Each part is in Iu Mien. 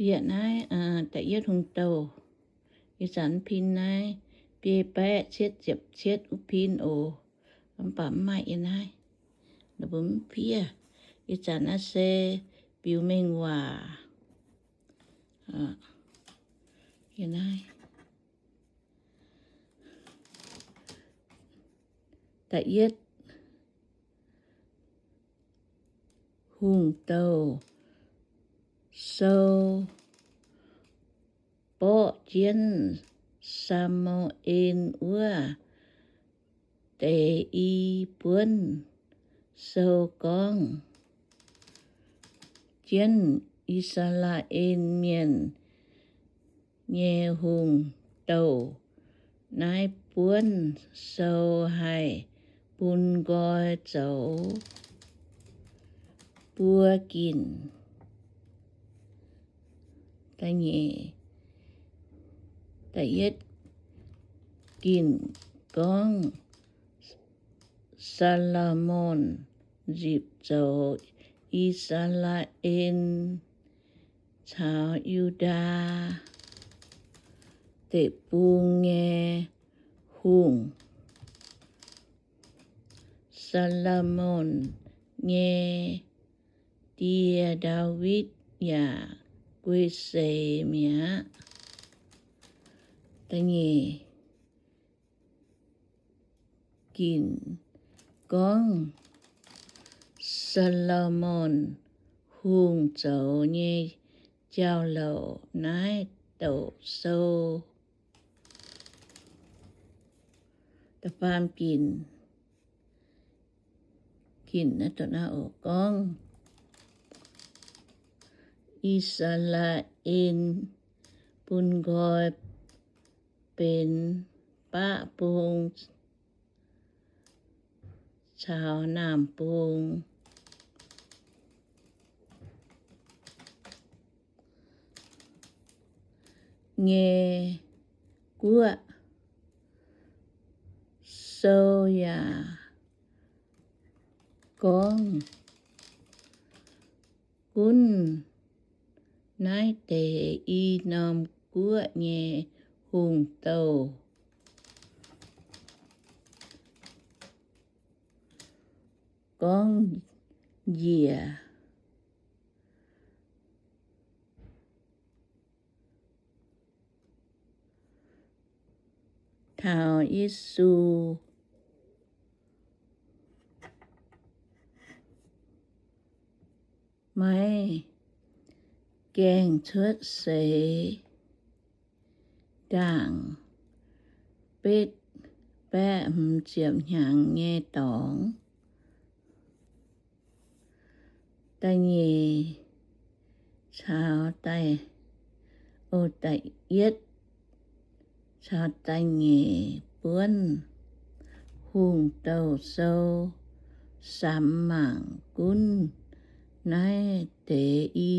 Yie naaiv da'yietv hungh douh, ih zanc pin naaiv biei baeqv cietv ziepc cietv wuov pin oc. Mv baac mv maaih yie naaiv, mbuo mv fiev. Ih zanc naaiv se biux mengh waac. Yie naaiv da'yietv hungh douh sou borqv jienv Saa^mu^en wuov deix i buonv sou gorngv, Jienv I^saa^laa^en Mienh nyei hungh douh naaiv buonv sou haih bun nqoi zoux buo ginc. Da'nyeic, da'yietv ginc gorngv Saa^lo^morn nzipc zoux I^saa^laa^en caux Yu^ndaa Deic-Bung nyei hungh. Saa^lo^morn nyei die, Ndaawitv, yaac guei seix mi'aqv. Da'nyeic ginc gorngv Saa^lo^morn Hungh zoux nyei jauv-louc naaiv douc sou. Da'faam ginc, ginc naaiv douc naaiv oc, gorngv I^saa^laa^en bun nqoi benx baqv bung caux naamh bung nyei guoqv. Sou yaac gorngv, Gunv naaiv deix i norm guoqv nyei hungh douh gorngv njiec taux Yesu maiv gaengh cuotv seix ndaangc betv baeqv hmz ziepc hnyangx nyei dorngx. Da'nyeic caux da'yietv caux da'nyeic buonv hungh douh sou samx mangc gunv naaiv deix i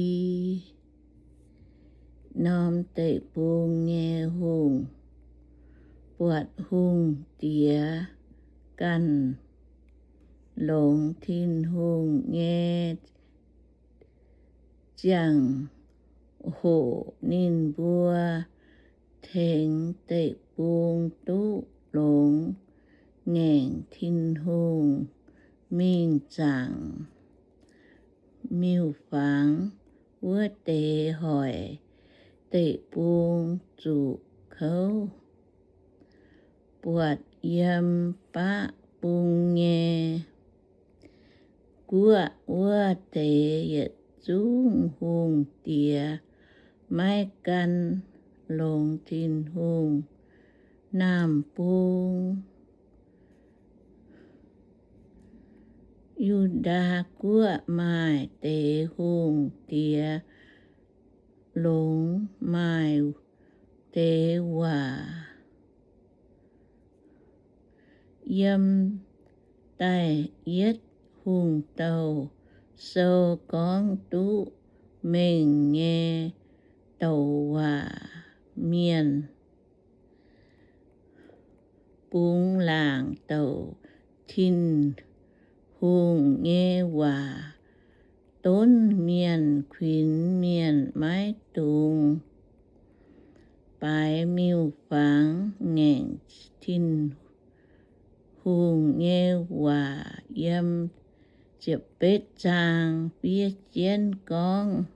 norm deic-bung nyei hungh, buatc hungh diex ganh longx Tin-Hungh nyei ziangh hoc ninh mbuo tengx deic-bung duqv longx ngaengc Tin-Hungh mingh zaangc miuc-fangx wuov deix hoic deic-bung zuqc kouv. Buatc yiem baqv bung nyei guoqv wuov deix yietc zungv hungh diex maiv gan longx Tin-Hungh naamh bung. Yu^ndaa Guoqv maaih deix hungh diex longx maaih deix waac. Yiem da'yietv hungh douh sou gorngv duqv mengh nyei douc waac mienh bungx laangc douc Tin-Hungh nyei waac donv mienh, kuinx mienh, maiv dungx baaix miuc-fangx, ngaengc Tin-Hungh nyei waac. Yiem ziepc betv zaang fiev jienv gorngv,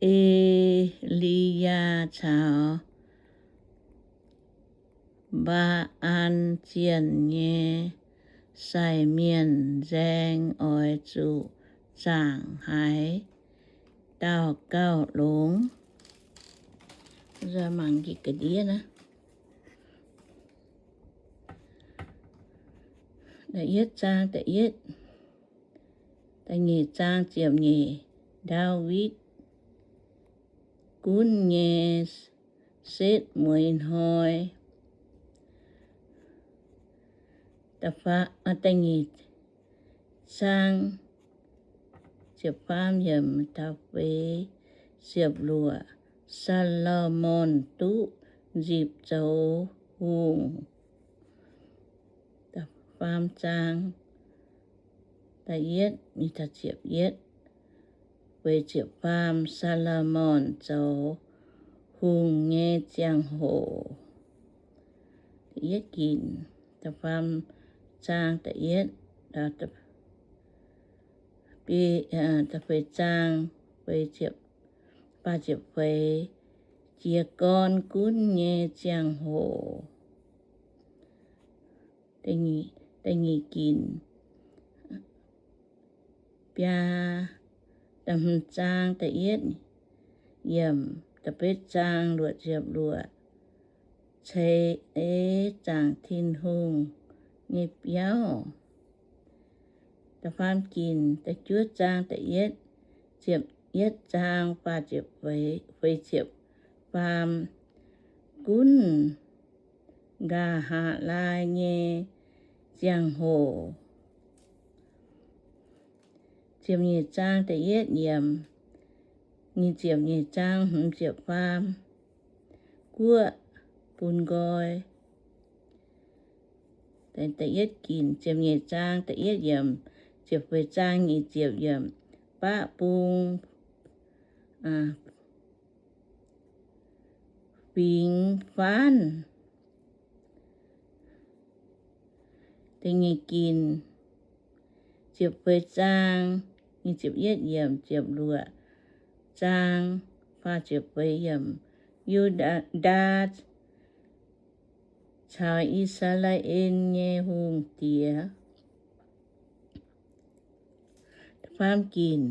E^li^yaa caux Mbaa^an zienh nyei sai mienh nzaeng oix zuqc zaangc haaix dauh gauh longx. Da'yietv zaang, da'yietv, da'nyeic zaang ziepc nyeic. Ndaawitv gunv nyei setv mueiz hnoi. Da'nyeic zaang ziepc faam yiemc taux feix ziepc luoqc. Saa^lo^morn duqv nzipc zoux hungh. Da'faam zaang, da'yietv, ziepc yietv, feix ziepc faam. Saa^lo^morn zoux hungh nyei ziangh hoc, da'yietv ginc, da'faam zaang da'yietv, da'feix zaang, feix ziepc, faah ziepc feix, jiez gorn gunv nyei ziangh hoc. Da'nyeic ginc, biaa, da'hmz zaang da'yietv yiemc, da'betv zaang luoqc ziepc luoqc. Ceix eix zaangc Tin-Hungh nyei biauv. Da'faam ginc, da'juov zaang da'yietv, ziepc yietv zaang, faah ziepc feix, feix ziepc faam, gunv nqa'haav laai nyei ziangh hoc. Ziepc nyeic zaang da'yietv yiemc, nyic ziepc nyeic zaang hmz ziepc faam, guoqv bun nqoi. Da'yietv ginc, ziepc nyeic zaang da'yietv yiemc, ziepc feix zaang nyic ziepc yiemc, baqv bung fingx faanv. Da'nyeic ginc, ziepc feix zaang, nyic ziepc yietv yiemc, ziepc luoqc zaang, faah ziepc feix yiemc, Yu^ndaa caux I^saa^laa^en nyei hungh diex. Faam ginc,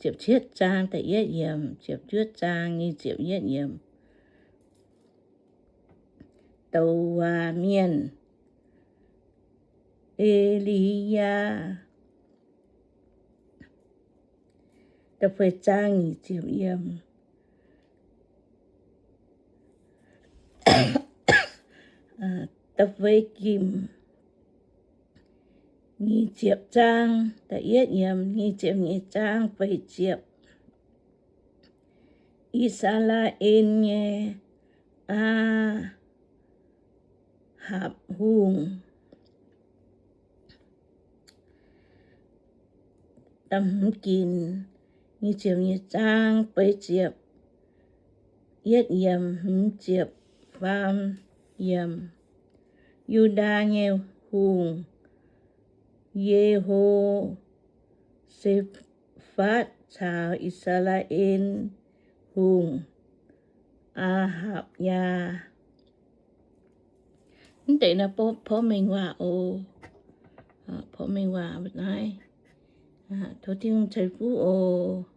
ziepc cietv zaang da'yietv yiemc, ziepc juov zaang nyic ziepc yietv yiemc. Douc waac mienh, E^li^yaa. Da'feix zaang nyic ziepc yiemc. Da'feix ginc, nyic ziepc zaang da'yietv yiemc, nyic ziepc nyeic zaang feix ziepc. I^saa^laa^en nyei Aa^hapc Hungh. Da'hmz ginc, nyic ziepc nyeic zaang feix ziepc yietv yiemc, hmz ziepc faam yiemc. Yu^ndaa nyei hungh, Ye^ho^se^fatv caux I^saa^laa^en hungh, Aa^hapc^yaa. Mv deix naaiv porv mengh waac oc. Porv mengh waac naaiv. Tov Tin-Hungh ceix fuqv oc.